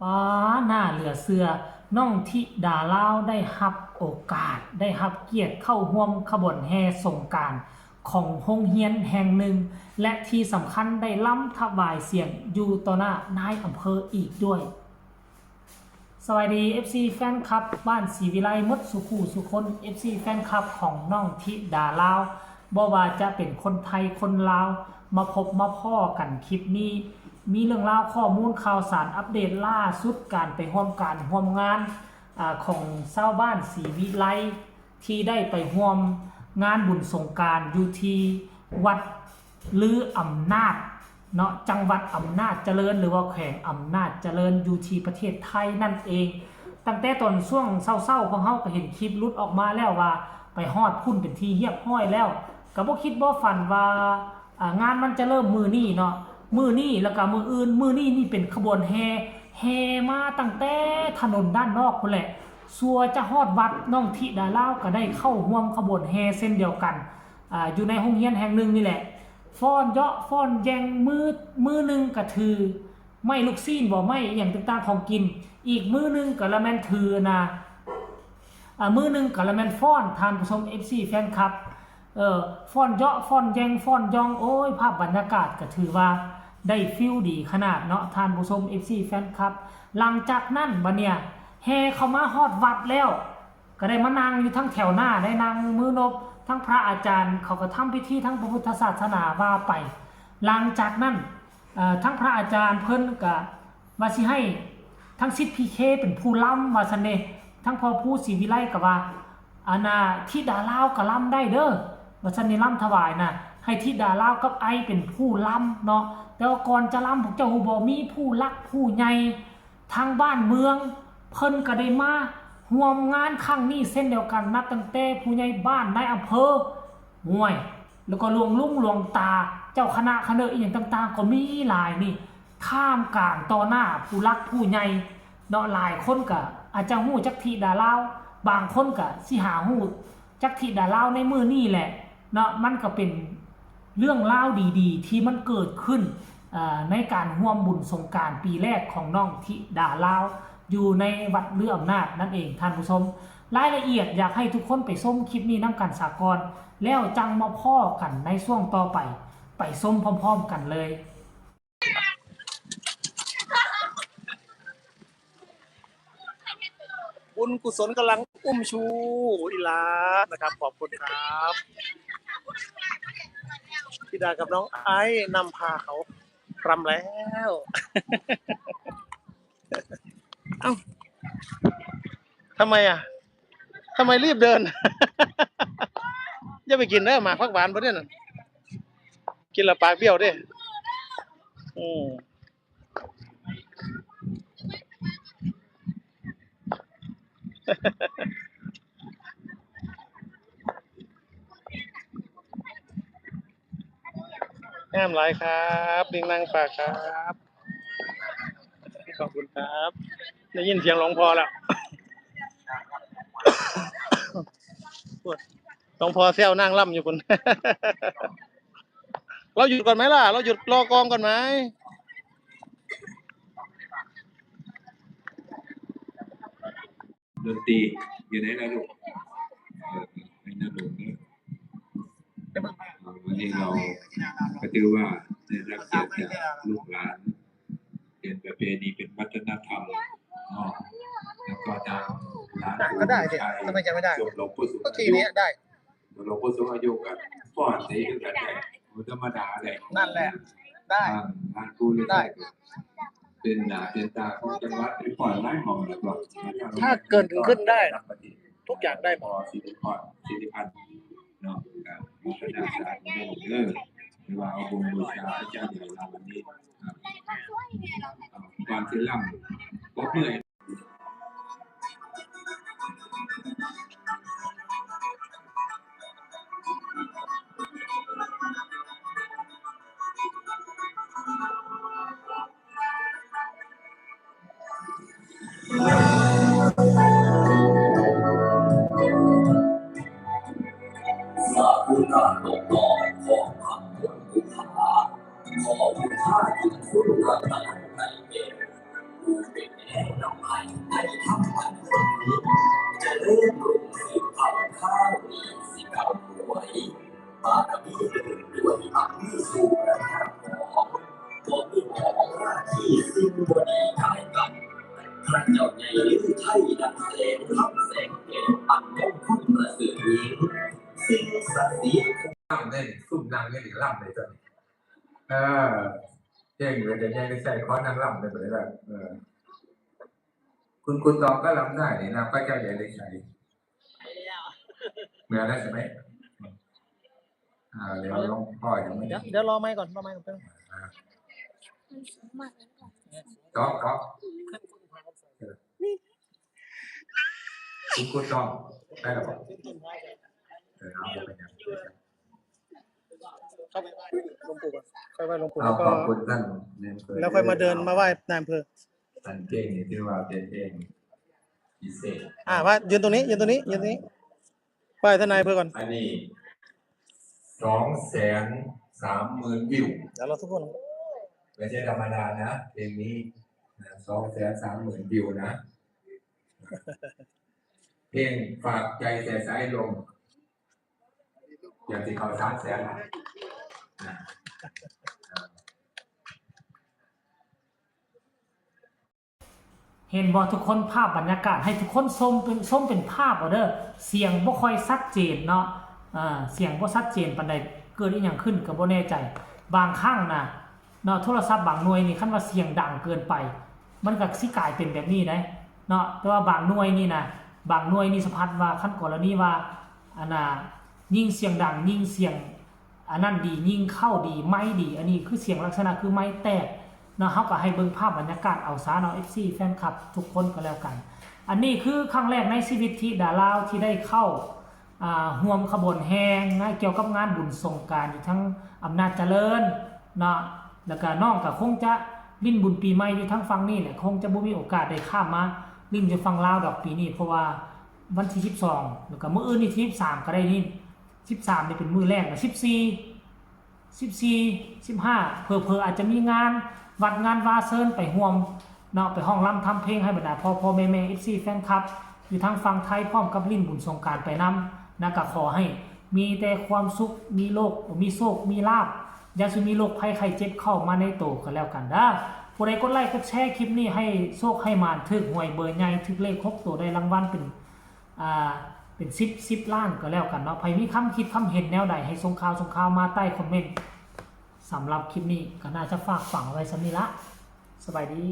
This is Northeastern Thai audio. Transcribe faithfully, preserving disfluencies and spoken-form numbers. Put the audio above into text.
ปา น่าเหลือเชื่อ น้องธิดาลาวได้รับโอกาส ได้รับเกียรติเข้าร่วมขบวนแห่สงกรานต์ของโรงเรียนแห่งหนึ่ง และที่สำคัญได้รำถวายเสียงอยู่ต่อหน้านายอำเภออีกด้วย สวัสดี เอฟซี แฟนคลับบ้านศรีวิไลหมดสู่คู่สู่คน เอฟซี แฟนคลับของน้องธิดาลาว บ่ว่าจะเป็นคนไทยคนลาว มาพบมาพ้อกันคลิปนี้ มีเรื่องราวข้อมูลข่าวสารอัปเดตล่าสุดการไปร่วมการร่วมงาน อ่า ของชาวบ้านศรีวิไล ที่ได้ไปร่วมงานบุญสงกรานต์อยู่ที่วัดลืออำนาจเนาะ จังหวัดอำนาจเจริญ หรือว่าแขวงอำนาจเจริญ อยู่ที่ประเทศไทยนั่นเอง ตั้งแต่ตอนช่วงเช้าๆ พวกเราก็เห็นคลิปหลุดออกมาแล้วว่าไปฮอดพุ้นเป็นที่เรียบร้อยแล้ว ก็บ่คิดบ่ฝันว่า อ่า งานมันจะเริ่มมื้อนี้เนาะ มื้อนี้แล้วก็มื้ออื่น มื้อนี้นี่เป็นขบวนแห่ แห่มาตั้งแต่ถนนด้านนอกพุ้นแหละ สั่วจะฮอดวัด น้องธิดาลาวก็ได้เข้าร่วมขบวนแห่เช่นเดียวกัน อ่า อยู่ในโรงเรียนแห่งหนึ่งนี่แหละ ฟ้อนเหยาะฟ้อนแยง มื้อ มื้อหนึ่งก็ถือไม้ลูกชิ้นบ่ ไม้อิหยังต่างๆ ของกิน อีกมื้อหนึ่งก็ละแม่นถือนะ อ่า มื้อหนึ่งก็ละแม่นฟ้อน ท่านผู้ชม เอฟซี แฟนคลับ เออ ฟ้อนเหยาะฟ้อนแยงฟ้อนยอง โอ้ย ภาพบรรยากาศก็ถือว่าได้ฟีลดีขนาดเนาะ ท่านผู้ชม เอฟซี แฟนคลับ หลังจากนั้นบัดเนี่ยแห่เข้ามาฮอดวัดแล้ว ก็ได้มานั่งอยู่ทั้งแถวหน้า ได้นั่งมือนบ ทั้งพระอาจารย์เขาก็ทำพิธีทางพระพุทธศาสนาว่าไป หลังจากนั้น เอ่อ ทั้งพระอาจารย์เพิ่นก็ว่าสิให้ทั้งสิทธิ์พีเคเป็นผู้ลำว่าซั่นเด้ ทั้งพ่อครูศรีวิไลก็ว่า อันน่ะ ธิดาลาวก็ลำได้เด้อ ว่าซั่นนี่ ลำถวายน่ะ ให้ธิดาลาวกับไอเป็นผู้ลำเนาะ แต่ว่าก่อนจะลำ พวกเจ้าฮู้บ่ มีผู้หลักผู้ใหญ่ทางบ้านเมือง เพิ่นก็ได้มาร่วมงานครั้งนี้เช่นเดียวกัน นับตั้งแต่ผู้ใหญ่บ้าน นายอำเภอ ห้วย แล้วก็หลวงลุงหลวงตา เจ้าคณะคณะอีหยังต่างๆ ก็มีหลายนี่ ท่ามกลางต่อหน้าผู้หลักผู้ใหญ่เนาะ หลายคนก็อาจจะฮู้จักธิดาลาว บางคนก็สิหาฮู้จักธิดาลาวในมื้อนี้แหละเนาะ มันก็เป็นเรื่องราวดีๆ ที่มันเกิดขึ้น เอ่อ ในการร่วมบุญสงกรานต์ปีแรกของน้องธิดาลาว อยู่ในวัดลืออำนาจนั่นเอง ท่านผู้ชม รายละเอียดอยากให้ทุกคนไปชมคลิปนี้นำกันซะก่อน แล้วจั่งมาพ้อกันในช่วงต่อไป ไปชมพร้อมๆ กันเลย บุญกุศลกำลังอุ้มชูอีหลานะครับ ขอบคุณครับ ธิดากับน้องไอซ์นำพาเขารำแล้ว เอ้า ทำไมอ่ะ ทำไมรีบเดิน อย่าไปกินเด้อ หมากผักหวานพวกนี้น่ะ กินแล้วปากเบี้ยวเด้ อืม งามหลายครับ ลิงนางฟ้าครับ ขอบคุณครับ ได้ยินเสียงหลวงพ่อแล้ว หลวงพ่อแซวนั่งล่ำอยู่คุณ เราหยุดก่อนไหมล่ะ เราหยุดรอกองก่อนไหม ดนตรีอยู่ไหนล่ะลูก เออ ในนั้นลูกเนอะ วันนี้เราก็ถือว่าได้รับเกียรติจากลูกหลาน เป็นประเพณี เป็นวัฒนธรรมเนาะ แล้วก็ทางร้าน ก็ได้สิ ทำไมจะไม่ได้ ส่วนหลวงผู้สูง ก็ อา ที ยุ เนี้ยได้ หลวงผู้สูงอายุกับป้อนใส่ด้วยกันได้ มันธรรมดาเลย นั่นแหละ ได้ อ่า ร้านผู้เล็ก ได้ เป็นหน้าเป็นตาของจังหวัด ไปป้อนหลายหม่องแล้วก็ ถ้าเกิดขึ้นได้ ทุกอย่างได้หมด สิริพร สิริพันธ์ เนาะ ครับ พัฒนาสาธุเด้อ หรือว่าเอาบุญบูชาพระเจ้าใหญ่เราวันนี้ ครับ ก่อนสิล่ำ ปรบมือ สาธุการปกป้องของพระพุทธเจ้า ขอคุณพระคุณคุณพระตาไตรเวรผู้เป็นแม่ พระเจ้าใหญ่ฤทัยดังแสง คำแสงแก้ว อันมงคลประเสริฐยิ่ง สิ่งศักดิ์สิทธิ์ นั่งได้นี่ ซุ่มนั่งได้นี่ ลำได้ตัวนี้ เออ เก่งเลย เดี๋ยวใหญ่ฤทัยขอนั่งลำได้เลยล่ะ เออ คุณ คุณตองก็ลำได้นี่นะ พระเจ้าใหญ่ฤทัย เหมือนแล้วใช่ไหม? อ่า เดี๋ยวหลวงพ่อยังไม่ เดี๋ยวเดี๋ยวรอไมค์ก่อน รอไมค์ก่อนแป๊บนึง อ่า ต๊อกต๊อกคุณคุณต้องได้หรอ? เออ เอาไปนะ เข้าไปไหว้หลวงปู่ก่อน ค่อยไหว้หลวงปู่ เอา แล้วก็ ขอบคุณท่านในอำเภอ แล้วค่อยมาเดินมาไหว้นายอำเภอ ท่านเก่งนี่ถือว่าเป็นเก่งพิเศษ อ่า ว่ายืนตรงนี้ ยืนตรงนี้ ยืนตรงนี้ ไหว้ท่านนายอำเภอก่อน อันนี้สองแสนสามหมื่นวิว เดี๋ยวเราทุกคน ไม่ใช่ธรรมดานะ เพลงนี้สองแสนสามหมื่นวิวนะ เพลงฝากใจใส่สายลม อยากจะเข้าสามแสนละนะ เห็นบ่ทุกคน ภาพบรรยากาศ ให้ทุกคนชมเป็น ชมเป็นภาพเอาเด้อ เสียงบ่ค่อยชัดเจนเนาะ อ่า เสียงบ่ชัดเจนปานใด เกิดอีหยังขึ้นก็บ่แน่ใจ บางครั้งนะเนาะ โทรศัพท์บางหน่วยนี่ คันว่าเสียงดังเกินไป มันก็สิกลายเป็นแบบนี้ได้เนาะ แต่ว่าบางหน่วยนี่นะ บางหน่วยนี่สัมผัสว่า คันกรณีว่า อันน่ะ ยิ่งเสียงดัง ยิ่งเสียง อันนั้นดี ยิ่งเข้าดี ไมค์ดี อันนี้คือเสียงลักษณะคือไมค์แตกเนาะ เฮาก็ให้เบิ่งภาพบรรยากาศเอาซะเนาะ เอฟซี แฟนคลับทุกคนก็แล้วกัน อันนี้คือครั้งแรกในชีวิตที่ดาลาวที่ได้เข้า อ่า ร่วมขบวนแห่งานเกี่ยวกับงานบุญสงกรานต์อยู่ทั้งอำนาจเจริญเนาะ แล้วก็น้องก็คงจะเล่นบุญปีใหม่อยู่ทั้งฝั่งนี้แหละ คงจะบ่มีโอกาสได้ข้ามมาเล่นอยู่ฝั่งลาวดอกปีนี้ เพราะว่าวันที่สิบสอง แล้วก็มื้ออื่นนี่ที่สิบสามก็ได้เล่น สิบสามนี่เป็นมื้อแรกนะ สิบสี่ สิบสี่ สิบห้า เผลอๆ อาจจะมีงานวัดงานวาเชิญไปร่วมเนาะ ไปฮ้องรำทำเพลงให้บรรดาพ่อๆ แม่ๆ เอฟซี แฟนคลับ อยู่ทางฝั่งไทยพร้อมกับเล่นบุญสงกรานต์ไปนำนะ ก็ขอให้มีแต่ความสุข มีโลก มีโชค มีลาภ อย่าสิมีโรคภัยไข้เจ็บเข้ามาในโตก็แล้วกันเด้อ ผู้ใดกดไลค์กดแชร์คลิปนี้ให้โชคให้หมาน ถืกหวยเบอร์ใหญ่ ถืกเลขหกตัว ได้รางวัลเป็น อ่า เป็นสิบ สิบล้านก็แล้วกันเนาะ ใผมีคำคิดคำเห็นแนวใดให้ส่งข่าว ส่งข่าวมาใต้คอมเมนต์ สำหรับคลิปนี้ก็น่าจะฝากฝังไว้ส่ำนี้ละ สบายดี